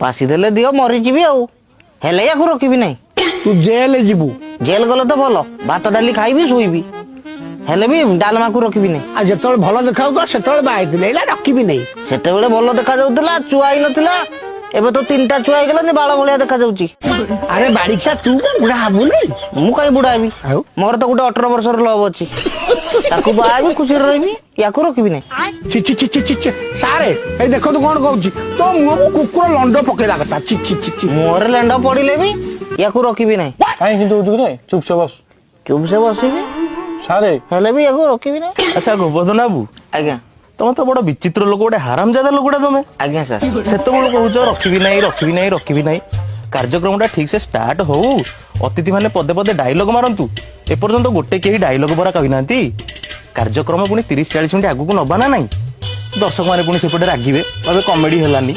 ଫାଶୀ ଦେଲେ ଦିଅ, ମରିଯିବି ଆଉ, ହେଲେ ୟାକୁ ରଖିବି ନାହିଁ। ତୁ ଜେଲ ଯିବୁ। ଜେଲ ଗଲେ ତ ଭଲ, ଭାତ ଡାଲି ଖାଇବି, ଶୋଇବି, ହେଲେ ବି ଡାଲମାକୁ ରଖିବି ନାହିଁ। ଆଉ ଯେତେବେଳେ ଭଲ ଦେଖାଯାଉଥିଲା ସେତେବେଳେ ବାହା ହେଇଥିଲେ, ଏଇଲା ରଖିବି ନାହିଁ। ସେତେବେଳେ ଭଲ ଦେଖାଯାଉଥିଲା, ଛୁଆ ହେଇନଥିଲା। ଏବେ ତ ତିନିଟା ଛୁଆ ହେଇଗଲାନି, ବାଳ ଭଳିଆ ଦେଖାଯାଉଛି। ଆରେ ବାଡିଖିଆ, ତୁ କଣ ବୁଢା ହବୁନି? ମୁଁ କାହିଁ ବୁଢା ହେବି? ଆଉ? ମୋର ତ ଗୋଟେ 18 ବର୍ଷର ଲଭ ଅଛି, ତାକୁ ବାହା ହେବି, ଖୁସିରେ ରହିବି, ୟାକୁ ରଖିବି ନାହିଁ। ଛି ଛି ଛି ଛି ଛି ଛି, ସାରେ, ଏଇ ଦେଖନ୍ତୁ କଣ କହୁଛି। ତୋ ମୁହଁକୁ କୁକୁର ଲଣ୍ଡ ପକେଇବା କଥା। ଛି ଛି ଛି ଛି। ମୁହଁରେ ଲେଣ୍ଡ ପଡିଲେ ବି ୟାକୁ ରଖିବି ନାହିଁ। କାହିଁ କିନ୍ତୁ ହଉଛୁ କିରେ? ଚୁପ ସେ ବସ। ଚୁପ ସେ ବସିବି। ସାରେ, ହେଲେ ବି ୟାକୁ ରଖିବି ନାହିଁ। ଆଚ୍ଛା ଗୋବର୍ଦ୍ଧନ ବାବୁ। ଆଜ୍ଞା। ତମେ ତ ବଡ ବିଚିତ୍ର ଲୋକ, ଗୋଟେ ହାରାମଜାଦା ଲୋକଟା ତମେ। ଆଜ୍ଞା ସାର୍। ସେତେବେଳୁ କହୁଛ ରଖିବି ନାହିଁ, ରଖିବି ନାହିଁ, ରଖିବି ନାହିଁ। କାର୍ଯ୍ୟକ୍ରମଟା ଠିକ ସେ ଷ୍ଟାର୍ଟ ହଉ, ଅତିଥି ମାନେ ପଦେ ପଦେ ଡାଇଲଗ ମାରନ୍ତୁ। ଏପର୍ଯ୍ୟନ୍ତ ଗୋଟେ କେହି ଡାଇଲଗ ପରା କହିନାହାନ୍ତି। କାର୍ଯ୍ୟକ୍ରମ ପୁଣି 30 40 ମିନିଟ୍ ଆଗକୁ ନବା ନା ନାହିଁ? ଦର୍ଶକ ମାନେ ପୁଣି ସେପଟେ ରାଗିବେ, କହିବେ କମେଡି ହେଲାନି।